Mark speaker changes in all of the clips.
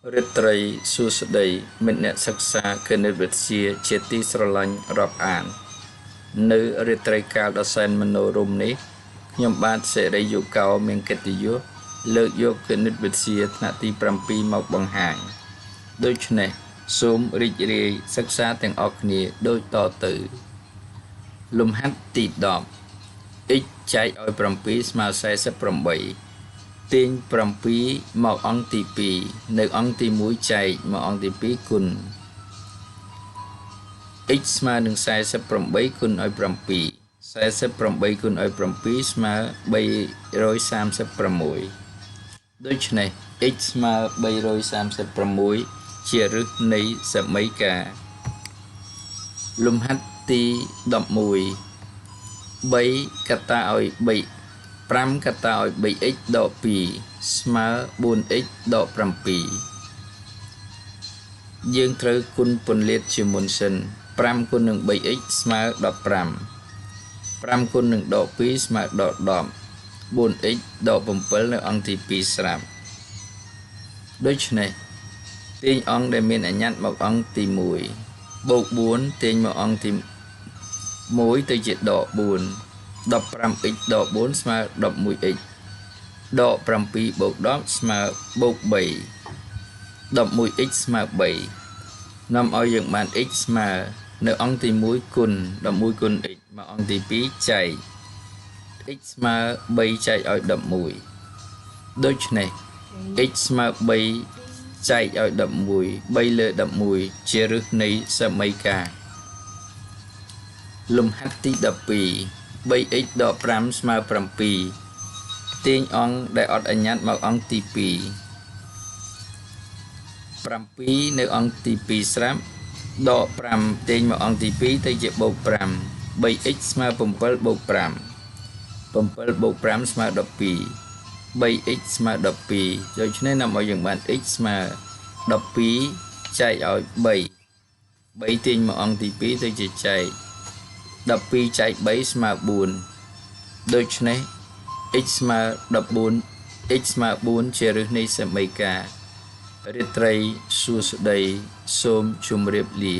Speaker 1: រាត្រីសួស្តីមិត្តអ្នកសិក្សាគណិតវិទ្យាជាទីស្រឡាញ់រាប់អាន នៅរាត្រីកាលដ៏សែនមនោរម្យនេះខ្ញុំបាទសិរីយុកោមានកិត្តិយសលើកយកគណិតវិទ្យាថ្នាក់ទី7មកបង្ហាញដូច្នេះសូមរីករាយសិក្សាទាំងអស់គ្នាដូចតទៅលំហាត់ទី10 x ចែកឲ្យ7ស្មើ48ទាញ7មកអង្គទី2នៅអង្គទី1ចែកមកអង្គទី2គុណ x ស្មើនឹង48គុណឲ្យ7 48គុណឲ្យ7ស្មើ336ដូច្នេះ x ស្មើ336ជាឫសនៃសមីការលំហាត់ទី11 3កតាឲ្យ3 5កតាឲ្យ 3x ដក2ស្មើ 4x ដក7យើងត្រូវគុណពន្លាតជាមុនសិន5គុណនឹង 3x ស្មើ15 5គុណនឹងដក2ស្មើដក10 4x ដក7នៅអង្គទី2ស្រាប់ដូច្នេះទាញអង្គដែលមានអញ្ញត្តិមកអង្គទី1បូក4ទាញមកអង្គទី1ទៅជាដក4 15x ដក4ស្មើ 11x ដក7បូក10ស្មើបូក3 11x ស្មើ3នាំឲ្យយើងបាន x ស្មើនៅអង្គទី1គុណ11គុណ x មកអង្គទី2ចែក x ស្មើ3ចែកឲ្យ11ដូច្នេះ x ស្មើ3ចែកឲ្យ11 3លើ11ជាឫសនៃសមីការលំហាត់ទី12 3x ដក5ស្មើ7ទាញអង្គដែលអត់អញ្ញត្តិមកអង្គទី2 7នៅអង្គទី2ស្រាប់ដក5ទាញមកអង្គទី2ទៅជាបូក5 3x ស្មើ7បូក5 7បូក5ស្មើ12 3x ស្មើ12ដូច្នេះនាំឲ្យយើងបាន x ស្មើ12ចែកឲ្យ3 3ទាញមកអង្គទី2ទៅជាចែក12ចែក3ស្មើ4ដូច្នេះ x ស្មើ14 x ស្មើ4ជាឫសនៃសមីការរាត្រីសួស្តីសូមជម្រាបលា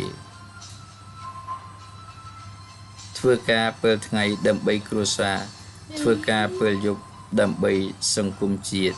Speaker 1: ធ្វើការពេលថ្ងៃដើម្បីគ្រួសារធ្វើការពេលយប់ដើម្បីសង្គមជាតិ